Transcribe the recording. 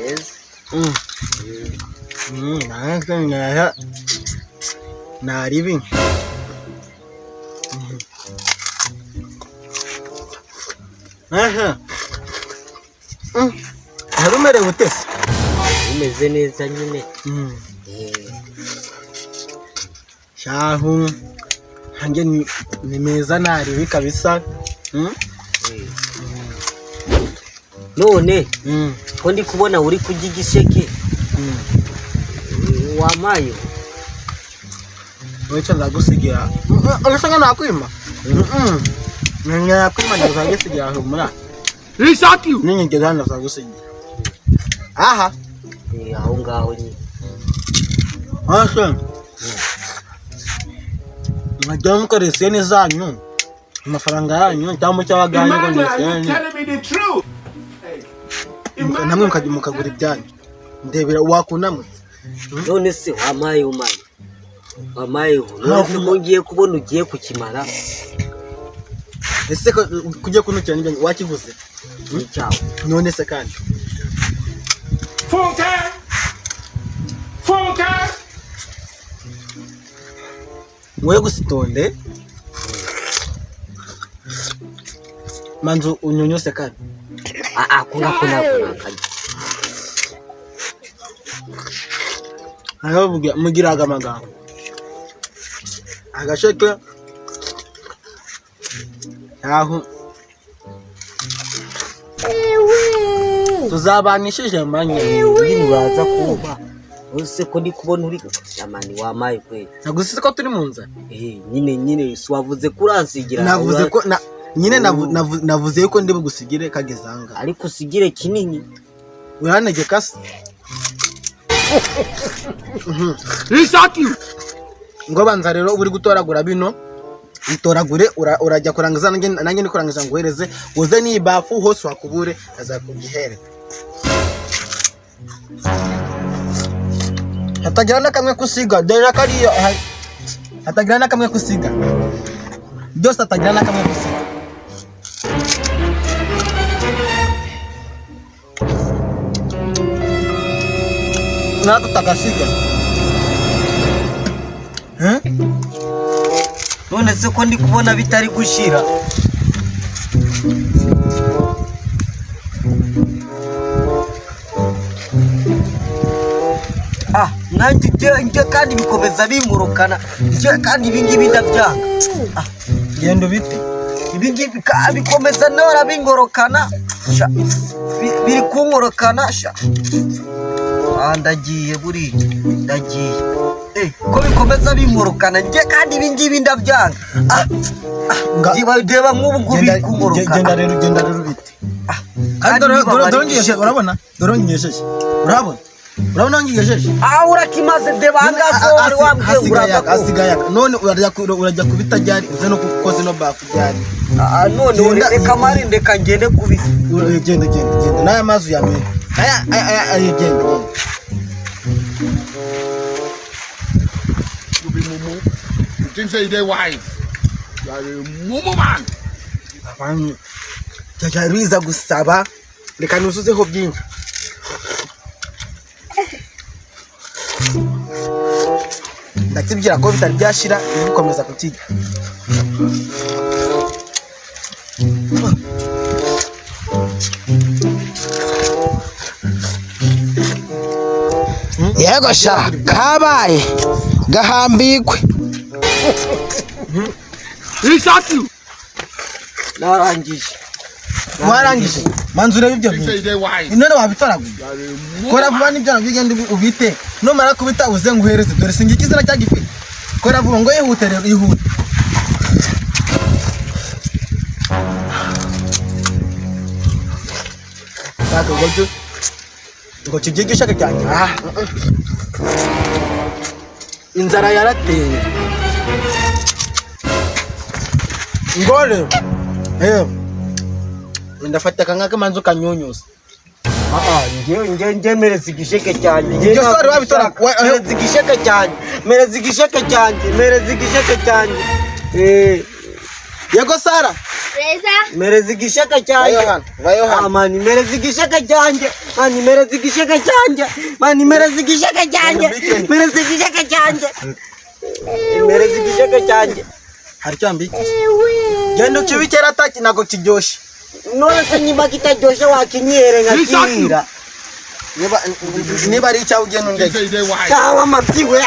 Meza. Nanjye naya naribi. Aha. Hari umerewe ute se? Umeze neza nyine. Shahu nanjye ni meza, naribi kabisa. None ko ndi kubona uri kurya igisheke, wampaye? Wica ndagusigira. Urasa nka nakwima. Nakwima, ndagusigira, humura. Ninyigeze hano ndagusigira. Aha. Aho ngaho nyine. Ase. Mwajya mukora iseni zanyu. Amafaranga yanyu cyangwa cy'abaganye ngo ni Emmanuel, are you iseni. telling me the truth? Namwe mukajya mukagura ibyanyu. Ndebera wakunamutse. None se wampaye umaye, wampaye? None se ko ngiye kubona ugiye kukimara? Ese ko kujya kunukira n'ibyanyu wakivuze? Ni icyawe. None se kandi. Funke! Funke! Wowe gusa itonde. Manzu unyunyuse kandi. Ah ah, kuna kuna kuna kajya. Hariho mugiraga amagambo. Agasheke. Aho. Tuzabanishije manye. Nyine uraza kumva ese ko ndi kubona uri amani, wampaye kweli? Nagusize ko turi mu nzara. Nyine nyine, si wavuze ko uransigira? Navuze ko na nyine navuze yuko ndi bugusigire kageze aha ngaha. Ariko usigire kinini. Urantegeka se? Ngo banza rero uba uri gutoragura bino, bitoragure, urajya kurangiza, nanjye ndi kurangiza nguhereze, uze n'iyi bafu hose wakubure azakugihere. Hatagira na kamwe kusiga, dore kariya hatagira na kamwe kusiga. Byose hatagira na kamwe kusiga. Natwe tutagasiga. Eh? None se ko ndi kubona bitari gushira? Ah, nanjye njye kandi bikomeza bingurukana njye, kandi ibi ngibi ndabyanga. Ah. Genda ubite. Ibi ngibi bikomeza nora bingorokana sha, biri kunkorokana sha. Ah, ndagiye buriya, ndagiye. Ko bikomeza binkorokana njye, kandi ibi ngibi ndabyanga. Ah. Reba nk'ubu ngubu biri kunkorokana. Genda rero, genda rero ubite. Kandi Kandi dore niba dore bari dore ngiyejeje, urabona? Dore ngiyejeje. Urabona? Urabona ngiyejeje? Ah, urakimaze deba ahangaha, so wari wambwiye ngo uraza ko Hasigaye aka. None urajya kubita ryari? Uze no kukoza ino bafu ryari? Ah, none reka mari, ndeka ngende kubita. Genda, genda, genda. N'aya mazi uyamene. Aya aya aya aya, genda, genda. You be mumu. You think say you dey wise. You are a mumu man. Abantu jya biza gusaba, reka nuzuzeho byinshi. Ndakibwira ko bitari byashira, biri gukomeza kukirya. Yego sha, kabaye gahambikwe. He shot you. Narangije. Warangije? Manzu urebe ibyo Think say bintu. you dey wise. None wabitoraguye? You are a mumu Kora vuba. man. Nibyo nabyo, ugende ubite, numara kubita uze nguhereze. Dore singiki izina cyagifite. Kora vuba ngo ihute rero, ihute. Ntabwo ngo ngo kijye igishaka cyanjye. Ah, inzara yarateye. Ngore ndafata akangaka, manzi ukanyunyuza. Ah, njye mereza igisheke cyanjye. Njye Ibyo se wari ntabwo wabitora? mbishaka. Mereza igisheke cyanjye, mereza igisheke cyanjye, mereza igisheke cyanjye. Yego Sara. Mereza igisheke Vayo cyanjye. hano, vayo Ah, hano. man, mereza igisheke cyanjye. Man, mereza igisheke cyanjye. Man, mereza igisheke cyanjye. Mereza igisheke cyanjye. Mereza igisheke cyanjye. Hari icyo wambikiye? Genda ukibikera, ataki ntabwo kiryoshye. None se niba kitaryoshye wakinyere nkakirira? Niba ari icyawe, ugenda You think undege. say you dey wise. Cyangwa amabyi we.